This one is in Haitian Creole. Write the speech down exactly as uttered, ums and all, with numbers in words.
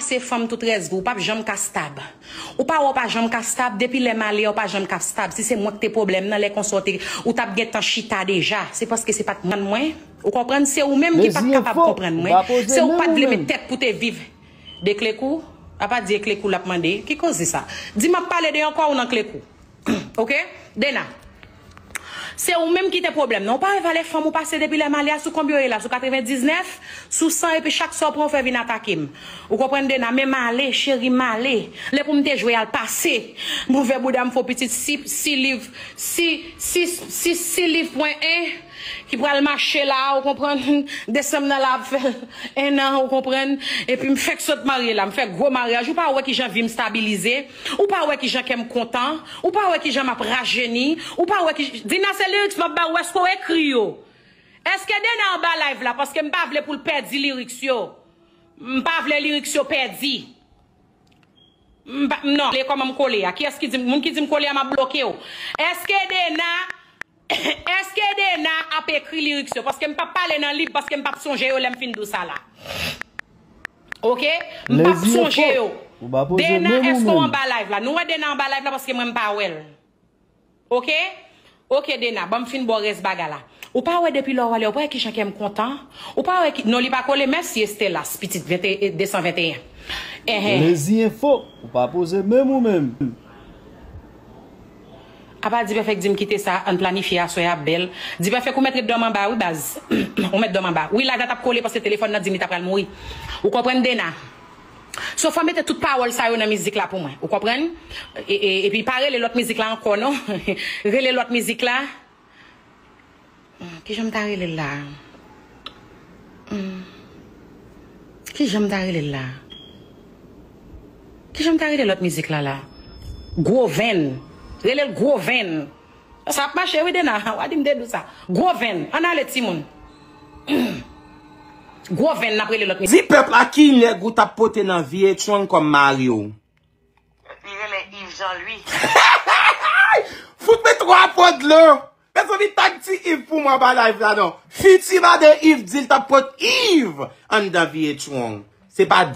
se fanm tout rès vi w, ou p ap janm ka stab. Ou pa wè w pa janm ka stab, depi lè m ale a, ou pa janm ka stab. Si se mwen ki te pwoblèm nan, lè konsa w te, ou t ap gentan chita deja. Se paske se pa t konprann mwen. Ou konprann? Se ou menm ki pa t kapab konprann mwen. Se ou pa t vle met tèt pou te viv. De klekou? A pa di e klekou l ap mande. Ki koze sa? Di m ap pale de yon kò ou nan klekou. Oke? Dena. Se ou menm ki te pwoblèm nan. Ou pa wè valè fanm ou pase depi lè m ale a sou konbyen yo ye la? Sou katrevendiznèf, sou san, epi chak sa w pran, ou fè vin atake m. Ou konprann, Dena? Men m ale, cheri, m ale. Lè pou m te jwe al pase. M ouvè bouda m fè w pitit si, si liv, si, si, si, si liv pwen en ki pral mache la, ou konprann? Desanm nan la ap fè enn an, ou konprann? Epi m fèk sot marye la, m fè gwo maryaj. Ou pa wè kijan vi m stabilize? Ou pa wè kijan kè m kontan? Ou pa wè kijan m ap rajeni? Ou pa wè ki, Dina, se lyrics m ap ba ou, èske w ekri yo? Èske Dena anba live la? Paske m pa vle pou l pèdi lyrics yo. M pa vle lyrics yo pèdi. M pa, non, le kòman m kole a. Kiyès ki di m, moun ki di m kole a, m ap bloke w. Èske Dena, èske Dena ap ekri lyrics yo? Paske m p ap pale nan lib, paske m p ap sonje yo lè m fin di w sa la. Oke? M p ap sonje yo. Dena, èske w anba live la? Nou wè Dena anba live la paske mwen m pa wè l. Oke? Oke, Dena, ban m fin ba w rès bagay la. Ou pa wè depi lè w ale, ou pa wè kijan kè m kontan? Ou pa wè ki, non, li pa kole, mèsi Estelas, pitit vente, desan venteyen. Enhen. Lezi enfo, ou pa poze menm ou menm. Apa Dipèfèk di m kite sa, ann planifye aswè a ap bèl. Dipèfèk ou mèt ret dòmi anba wi baz. Ou mèt dòmi anba. Wi, live la t ap kole paske telefòn nan di m li ta pral mouri. Ou konprann, Dena? So fò mete tout pawòl sa yo nan mizik la pou mwen. Ou konprann? E, e, epi pa rele lòt mizik la ankò non. Rele lòt mizik la. Hmm, kijan m ta rele l la? Hmm. Kijan m ta rele l la? Kijan m ta rele lòt mizik la la? Gwo venn. Rele l gwo venn. Sa ap mache wi Dena. W a di m te di w sa. Gwo venn. Ann ale timoun. Gwo venn n ap rele lòt mizik. Di pèp la ki nèg ou t ap pote nan Vye Trong kòm mari w? Li rele Yves Jean Louis. Fout mwen twa po dlo. Mezanmi, tag Ti Yves pou mwen anba live la non. Fiti madan Yves di l t ap pot Yves anndan Vye Trong. Se pa